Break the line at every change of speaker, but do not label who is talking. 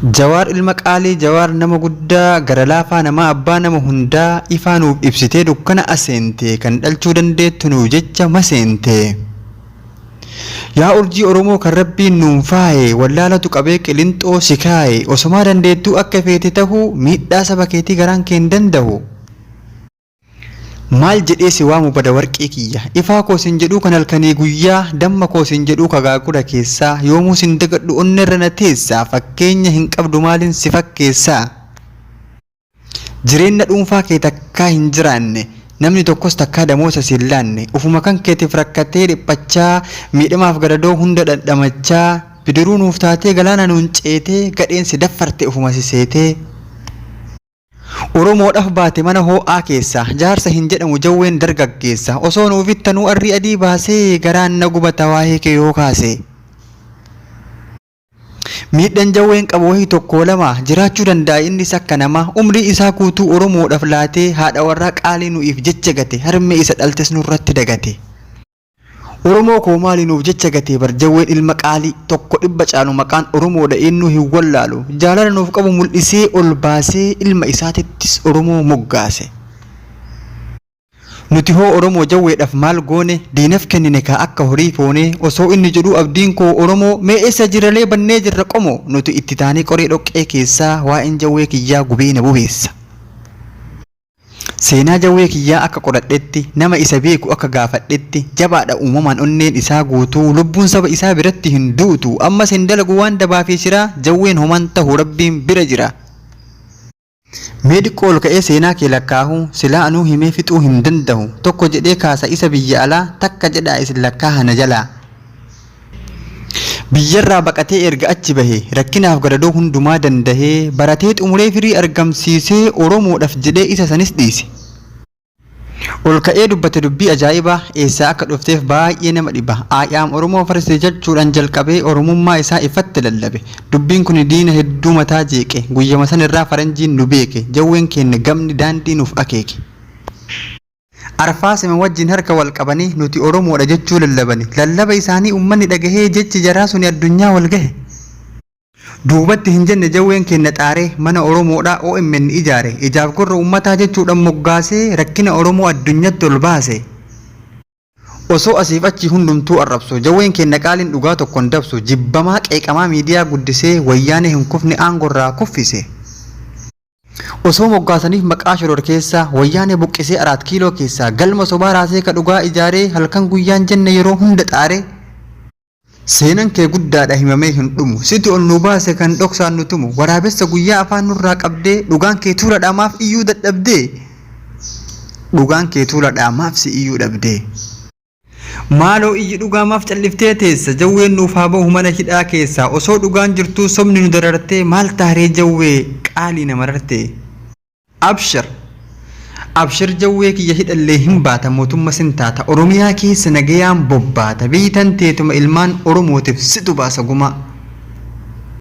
Jawaar ilma qaalii Jawaar nama guddaa gara laafaa namaa abbaa nama hundaa ifaa nuuf ibsitee dukkana aseente kan dhalchuu dandeettu nuuf jecha maseente. Yaa urjii Oromoo kan rabbiin nuun faaye wallaalatu qabee qilinxoo si kaaye osomaa dandeettuu akka feete tahuu miidhaa saba keetii garaan kee hin dandahu. Maal jedhee si waamu bada warqee kiyya Ifaa koo sin jedhuu kan halkanii guyyaa Damma koo sin jedhuu ka gaagura keessaa Yoomuu sin dagadhu onnerra na teessa Fakkeenya hin qabdu maalin si fakkeessa Jireenna dhuunfaa kee takkaa hin jiraanne Namni tokkos takkaa damoosa si hin laanne Ufuma kan keetiif rakkatee dhiphachaa Miidhamaaf gadadoo hunda dhandhamachaa Bidiruu nuuf taatee galaana nuun ceetee Gadheen si daffarte ufuma si seetee. Oromoodhaf baate mana hoo'aa keessa Jaarsa hin jedhamu jawween dargaggeessa Osoo nuuf ittanuu arrii adii baasee Garaan na gubata waa'ee kee yoo kaase. Miidhan jawween qabu wahii tokkoo lama Jiraachuu danda'a innis akka namaa Umrii isaa guutuu Oromoodhaf laatee Haadha warraa qaalii nu'iif jecha gate Harmee isa dhaltes nurratti dagate. Oromoo koo maali nuuf jecha gatee bar jawween ilma qaalii tokko dhibba caalu maqaan Oromoodha eennuu hin wallaalu jaalala nuuf qabu mul'isee ol baasee ilma isaatittis Oromoo moggaase. Nuti hoo Oromoo jawweedhaf maal goone diinaf kennine kaa akka horii foonee osoo inni jedhuu abdiin koo Oromoo mee eessa jirralee bannee jirra qomoo nuti itti taanee qoree dhoqqee keessaa waa'een jawwee kiyyaa gubee na bobeessa. Seenaa Jawwee kiyyaa akka qoradhetti, nama isa beeku akka gaafadhetti, jabaadha uumamaan onneen isaa guutuu, lubbuun saba isaa biratti hin duutu, ammas hin dalagu waan dabaa fi shiraa, Jawween homaan tahu Rabbiin bira jira. Mee diqqo ol ka'ee seenaa kee lakkaahu, silaa anuu himee fixuu hin dandahu, tokko jedhee kaasa isa biyya alaa, takka jedhaa isin lakkaaha na jalaa. Biyyarraa baqatee erga achi bahee, rakkinaaf gadadoo hundumaa dandahee, baratee xumuree firii argamsiisee, Oromoodhaf jedhee isa sanis dhiise. Ol ka'ee dubbate dubbii ajaa'ibaa, eessaa akka dhufteef baay'ee nama dhiba. I am Oromo first jechuudhaan jalqabee Oromummaa isaa ifatti lallabe. Dubbiin kuni diina hedduu mataa jeeqe. Guyyama sanirraa faranjiin nu beeke. Jawween keenna gamni daandii nuuf akeeke. Arfaasema wajjin harka wal qabanii nuti Oromoodha jechuu lallabani. Lallaba isaanii ummanni dhagahee jechi jaraa suni addunyaa wal gahe. Duubatti hin jenne Jawween keenna xaaree mana Oromoodhaa omn ijaare. Ijaaf gurra ummataa jechuudhan moggaasee rakkina Oromoo addunyatti ol baase. Osoo asiif achi hundumtuu arrabsu Jawween keenna qaaliin dhugaa tokko hin dabsu. Jibbamaa qeeqamaa miidiyaa guddisee Wayyaanee hin kufne aangorraa kuffise. Osoo moggaasaniif maqaa shororkeessaa, Wayyaanee buqqisee Araat Kiiloo keessaa, galma sobaa raasee ka dhugaa ijaaree, halkan guyyaan jenne yeroo hunda xaaree. Seenan kee guddaadha himamee hin dhumu, situ ol nu baase kan dhoksaan nu tumu, waraabessa guyyaa afaan nurraa qabdee, dhugaan kee tuuladhaa maaf iyyuu dadhabdee? Dhugaan kee tuuladhaa maaf si iyyuu dhabdee? Maaloo iyyi dhugaa maaf calliftee teessa jawween nuuf haa bahu mana hidhaa keessaa osoo dhugaan jirtuu sobni nu darartee maal taaree jawwee qaalii na marartee. Abshir Abshir jawwee kiyya hidhallee hin baata mootumma sin taata oromiyaa keessa nagayaan bobbaata biyyi tan teetuma ilmaan oromootif situ baasa gumaa.